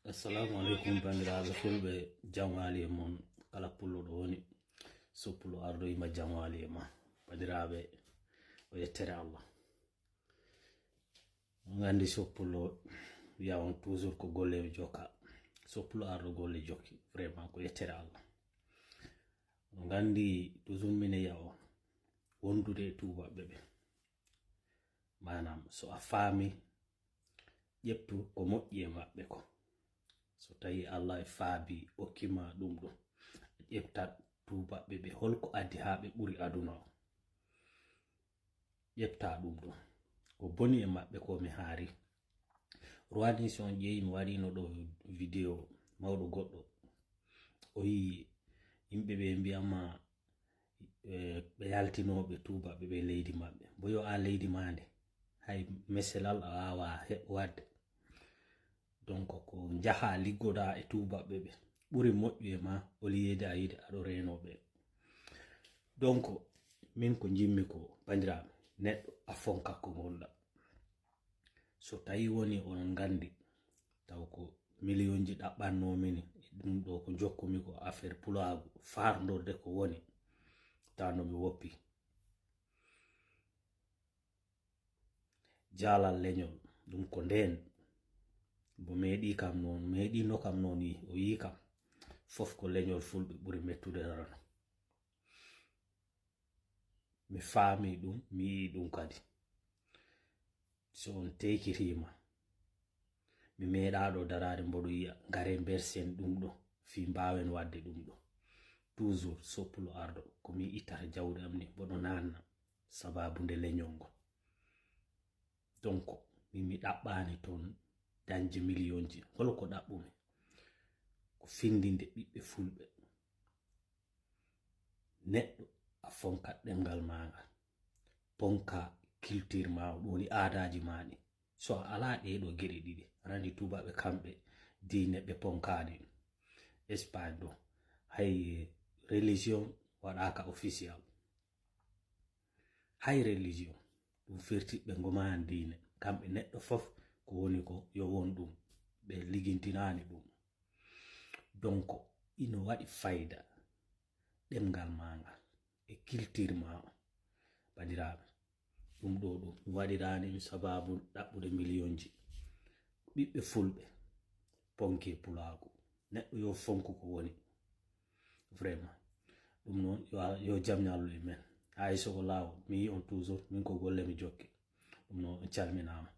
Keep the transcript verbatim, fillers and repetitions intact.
Assalamu aleykum, banndiraaɓe fulɓe, jam waali e mon. Kala pullo ɗo woni, so pullo ardoyima, jam waali e ma. Banndiraaɓe, o yettere Allah. On nganndi so pullo wiya on toujours ko golle o jokka. So pullo ardo golle jokki, vraiment ko yettere Allah. On nganndi toujours mine yiya on wondude e tuubaaɓe ɓe. Maanaam so a faami, ƴeftu ko moƴƴi e maɓɓe ko. So tawi Allah e faabi okkima ɗum ɗo, ƴefta tuubaaɓe ɓe holko addi haa ɓe ɓuri aduna o. Ƴefta ɗum ɗo. Ko boni e maɓɓe ko mi haari. Rwandi, si on ƴeewi, mi waɗino ɗo video mawɗo goɗɗo. O yi yimɓe ɓe mbiyama, eh, ɓe yaltinooɓe tuubaaɓe ɓe leydi maɓɓe. Mbo yo a leydi ma nde, hay meselal a waawa he-, waɗde. Donc ko njaha liggoda e tuubaaɓe ɓe ɓuri moƴƴu e ma, o liyeede a yiide aɗo reeno ɓe. Donc min ko njimmi ko, banndiraaɓe, neɗɗo a fonka ko ngonɗa. So tawi woni onon nganndi, taw ko miliyonji ɗaɓɓannoomi ni, ɗum ɗo ko njokkumi ko affaire pulaagu, faarndorde ko woni, taw no mi woppi. Jaalal leñol, ɗum ko ndeen. Mbo meeɗi kam noon, meeɗino kam noon, yi-, o yii kam. Fof ko leñol fulɓe ɓuri mettude rano. Mi faami ɗum, mi yii ɗum kadi. So on teekitiima, mi meeɗaa ɗo daraade mboɗo yiya, ngare mbersen ɗum ɗo, fii mbaawen waɗde ɗum ɗo. Toujours so pullo ardo, ko mi ittata jawɗi am ni, mboɗo naanna, sababu nde leñol ngol. Donc, min mi ɗaɓɓaani toon dañde miliyonji. Hol ko ɗaɓɓumi? Ko findinde ɓiɓɓe fulɓe. Neɗɗo a fonka ɗemngal maa ngal, ponka culture maa, ɗum woni aadaaji maa ɗi. So a alaa ɗee ɗoo geɗe ɗiɗi, aɗa anndi tuubaaɓe kamɓe diine ɓe ponkaani. Espagne ɗo, hay religion waɗaaka officiel. Hay religion, ɗum firti ɓe ngomaani diine. Kamɓe neɗɗo fof ko woni ko yo won ɗum. Ɓe ligintinaani ɗum. Donc, ino waɗi fayda ɗemngal maa ngal e culture maa o. Banndiraaɓe, ɗum ɗo ɗum mi waɗiraani ɗum sababu ɗaɓɓude miliyonji. Ɓiɓɓe fulɓe, ponke pulaagu. Neɗɗo yo fonku ko woni. Vraiment. Ɗum noon, yo, yo jam ñallu e men. Hay so ko laawol, mi yii on toujours, min ko golle mi jokki. Ɗum noon, on calminaama.